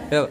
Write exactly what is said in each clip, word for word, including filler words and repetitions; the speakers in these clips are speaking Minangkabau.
Yo.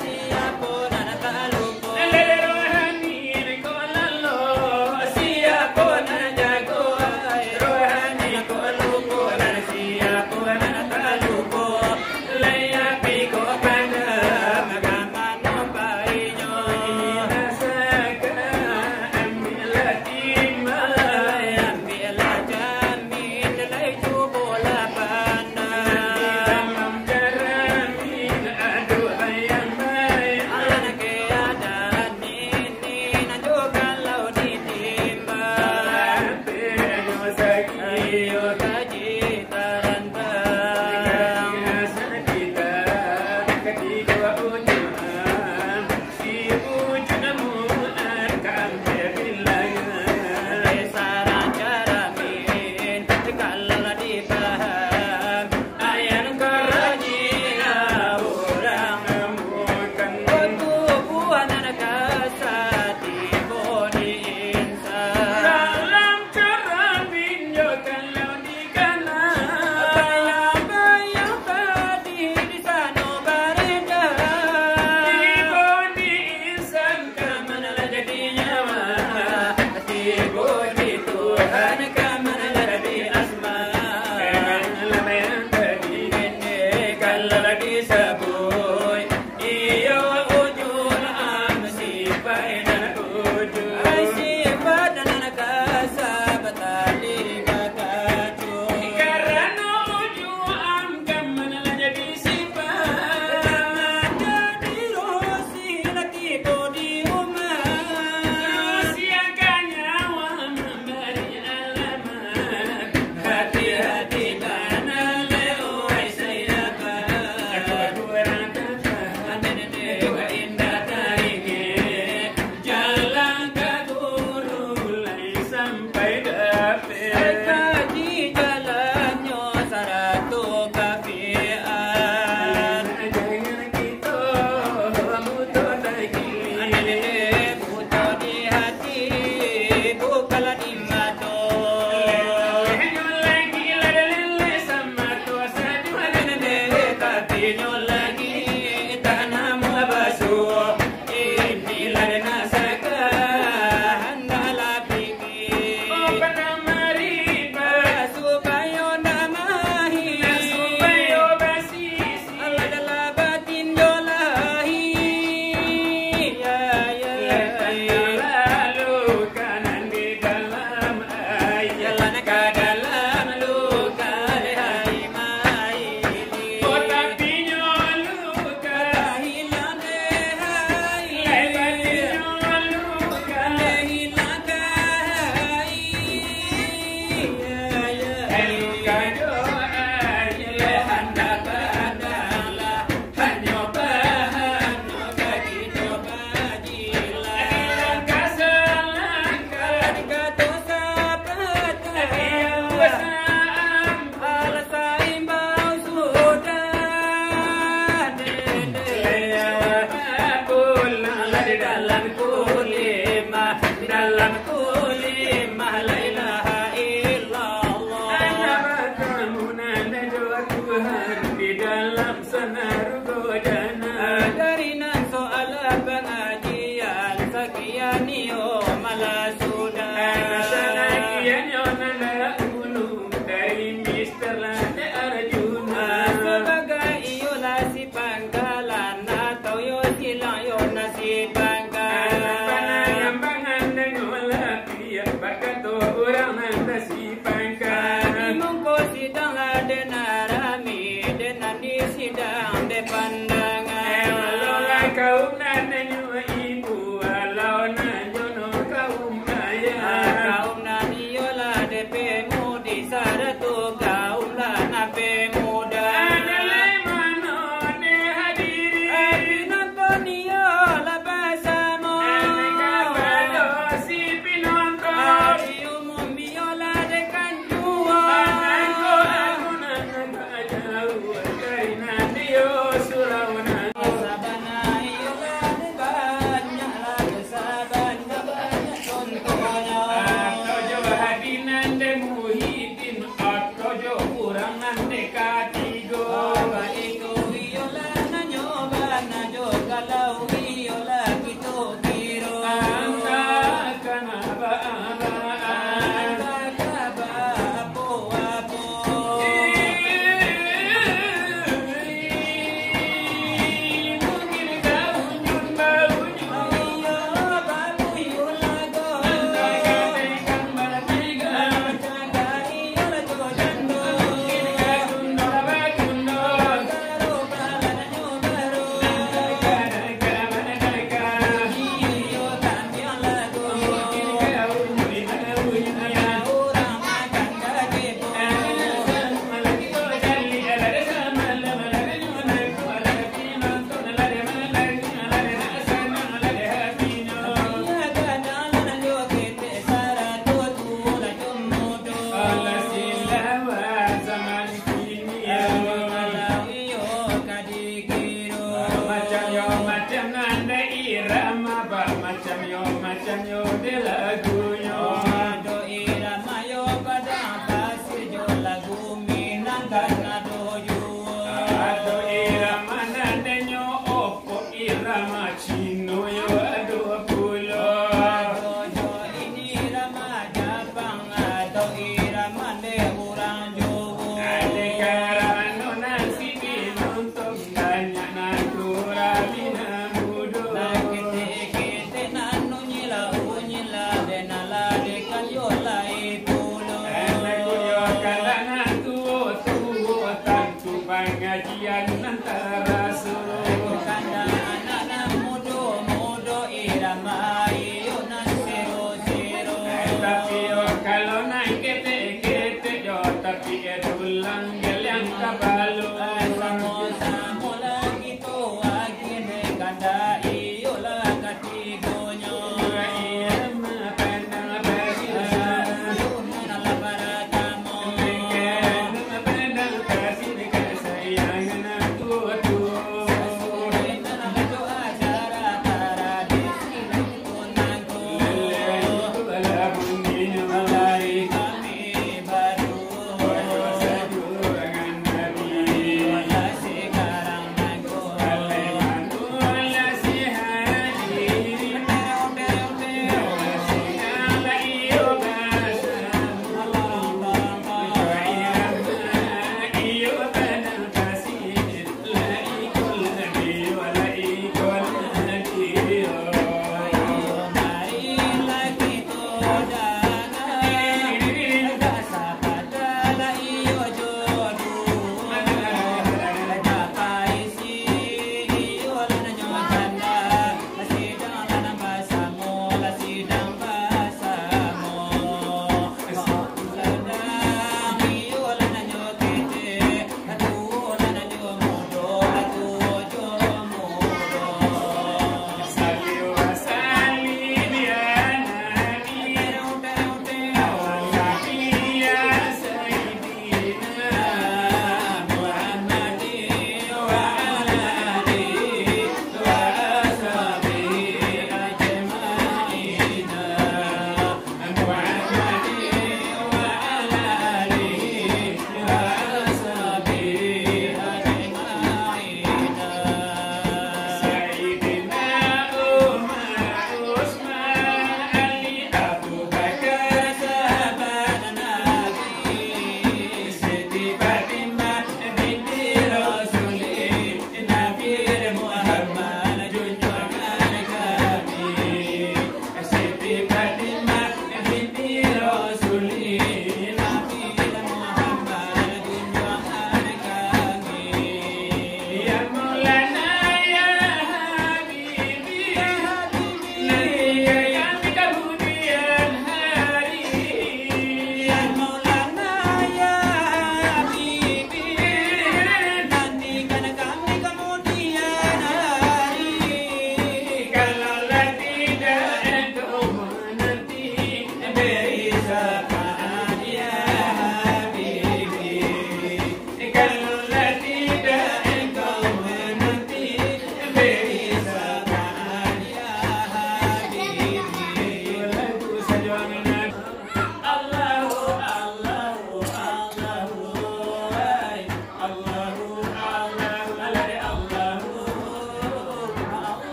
Siapo nan tak lupo? Rohani ko lalo, siapo nan jago? Rohani ko lupo, dan siapo nan tak lupo? Lai api ko padam, ka mano painyo? Rasakan, ambiaklah timba, ambiaklah jamin, lai cubolah pandang. Di dalam jaramin, ado bayang-bayang. Alah, keadaan iko nan jo kalau ditimbang, ayo kaji tarantang. Kalau dipaham, ayan karaji urang amukan. Tubuah nan kasa tibo di insan. Dalam carabin jo kalau dikana. Bayang-bayang tadi di sano baredar. Tibo di insan. Ka mano lah jadi nyawa, tibo di Tuhan, ka mano lah jadi asma. Kalau lah disabuik, iyo ujung am sifat nan ujung. Ai sifat nan kasa batali bakaco. Karano ujung am ka mano lah jadi sifat. Ka mano jadi Sila tibo di rumah. Usia ka nyawa mambari alamat. Hati-hati bana le, oi sahabat. Aku kurang tahan, dek indak taringek. Jalan ka guru lai sampai dapek. Kaji jalannyo sarato kafiat. Jangan kito buto lagi. Buto di hati, bukalah di mato. Leleh lagi, leleh samato sajo. Leleh tatinyo lagi, tanah mulah basuah. Inilah nasaka, handaklah pikir. Oh, panah mariba. Supayo ndak mahir. Supayo basisi. Alah dalam batin jo lahir. Ya, ya, ya. Lalu kanan di dalam ai. Jalan ka dalam luka, hai mai. Oh, tapinyo luka. Lai batinyo luka. Luka jo ai, lai handak badalah. Hanyo bahanyo ka kito bajilah. Langkah salangkah, dikato sapatah. Diambo saambo, alah saimbau sudah. Lewat pulang lah di dalam kulimah, dalam kulimah la ilaha illallah. Anak batamu nan jo Tuhan di dalam sanarugo jana. Dari nan soal pangajian, sakian iyo malah sudah. Sakian iyo nan dahulu dari Mister Late Arjuna. Sabagai iyolah si pangkalan atau yo silang yo nan si pangkalan. Panangan pangan danyo lah piak, bakato urang nan tasi pangka. Di mangko sidang lah dek nan rami, dek nan di sidang dek pandangan. Walau lah kaum nan nyo ibu, walau nan jono kaum ayah. Kaum nan iyolah dek pemudi, sarato kaum lah nan pemuda. Ado lai mano dek hadiri. Pinonton iyolah basamo. Kapado si pinonton. Umum iyolah dek kantua. Nangko aku nan agak jauah, dari nan dio surau nan. Sabana iyolah Kalau iyolah kito kiro, anta kana ba-araan, anta ka ba-apo-apo. Iyo, babuyun lagu. Alah silawa zaman kini. Macam yo, macam nan dek irama, ba macam yo, macam yo dek lagunyo. Ado irama yo padang pasir jo lagu Minang kan ado juo. Ado irama nan dek nyo opok irama Cino yo ado pulo. Ado jo ini irama Japang, ado irama dek urang Jowo. Dek karano nan sini nonton banyak nan tu rabi nan mudo. Nan ketek-ketek nan unyi lah, unyi lah, dek nan lah dek kan yo lai pulo. Dek yo kan lah nan tuo-tuo tan tu pangajian nan taraso. Kandak anak nan mudo-mudo,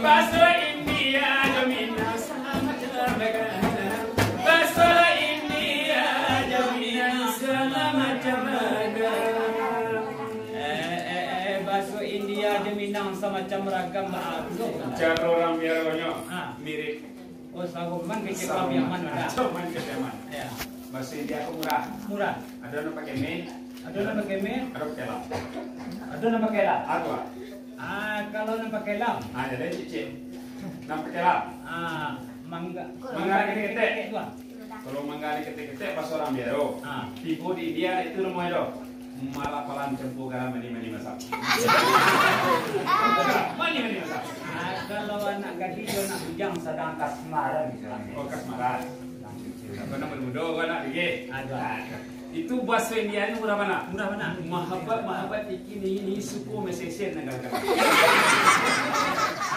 Baso India jo Minang samacam ragam. Baso India jo Minang samacam ragam. Eh, eh, eh, baso India jo Minang samacam ragam, bagus. Caro urang biaronyo, ha, mirip. Oh, saruman kecek Saruman. Piaman, ada. Saruman kecek Piaman. Ya. Baso India ko murah. Murah. Ado nan pakai me. Ado nan pakai me. Ado pakai lam. Ado nan pakai lam. Ado, ah. Ah, kalau nan pakai lam. Ah, jadi cicik. Nan pakai lam. Ah, mangga. Mangga ketek-ketek. Ketek tu, ah. Kalau mangga ketek-ketek, baso urang biaro. Ah. Tibo di India, itu namonyo Marapalan, campo garam, mani-mani masam. Mani-mani masam. Ah, kalau anak gadih jo anak bujang sadang kasmaran, misalnyo. Oh, kasmaran. Apo namo mudo ko anak gadih? Aduh. Itu baso India ni murah bana. Murah bana. Mahabat, mahabat, iki ni, ni suko mesesen nan galak.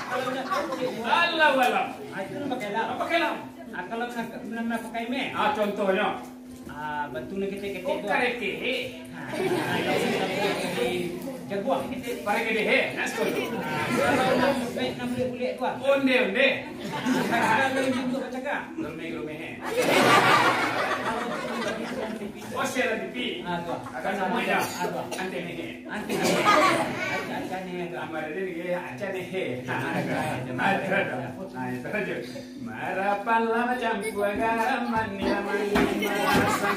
Kalau nak tahu, cik. Alah, alah. Ah, itu nan pakai lam. Nan pakai lam. Ah, kalau nak, nak, nak pakai me. Ah, contohnyo. Ah, batu nan ketek-ketek tu. Oh, karekek. Ah, jaguang. Parekedehe, nak sekolah. Ah, kalau nak, nak bulik-bulik tu, ah. Onde-onde. Kalau untuk bacakak. Gerume-gerume, he. Oh, siaran T V. Ah, tu. Akan semuanya. Ah, tu. Antene, he. Antene. Antene, he. Amar dia, dia, antene, he. Ah, itu aja. Marapalan, macampua garam, mani-mani masam.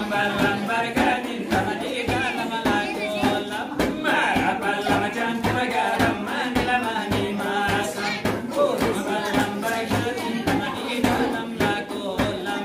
Balambar gadih, tamadi dalam lakolam. Marapalan, macampua garam, mani-mani masam. Balambar gadih, tamadi dalam lakolam.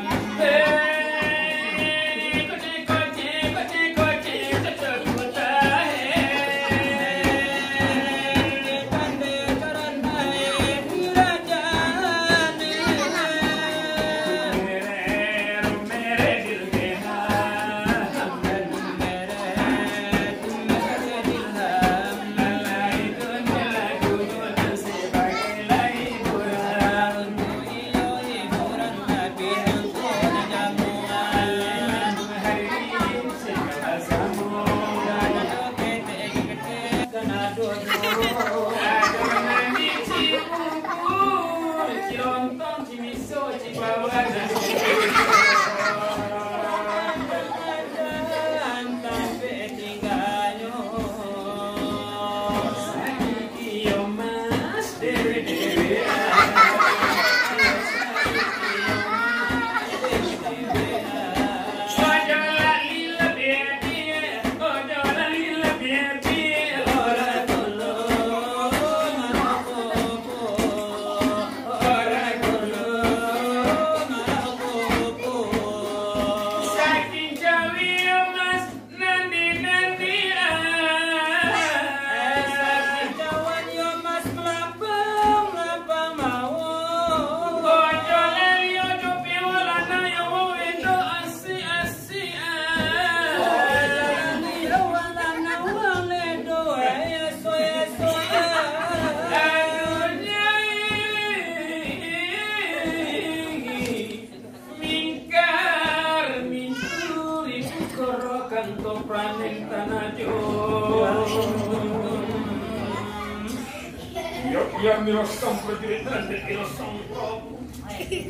Yo, yo, mirosong prajurit nan dek mirosong.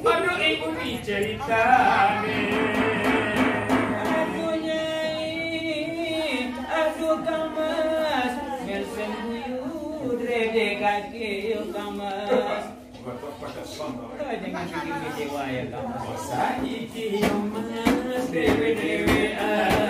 Aduh, ibu ni cerita ni. Aduh, Nyai, aduh, Kang Mas, mel sembuyu, dredek kaki, yo, Kang Mas. Jangan bikin kecewa, ya, Kang Mas. Saiki, yo, Mas, dewe-dewe, ah.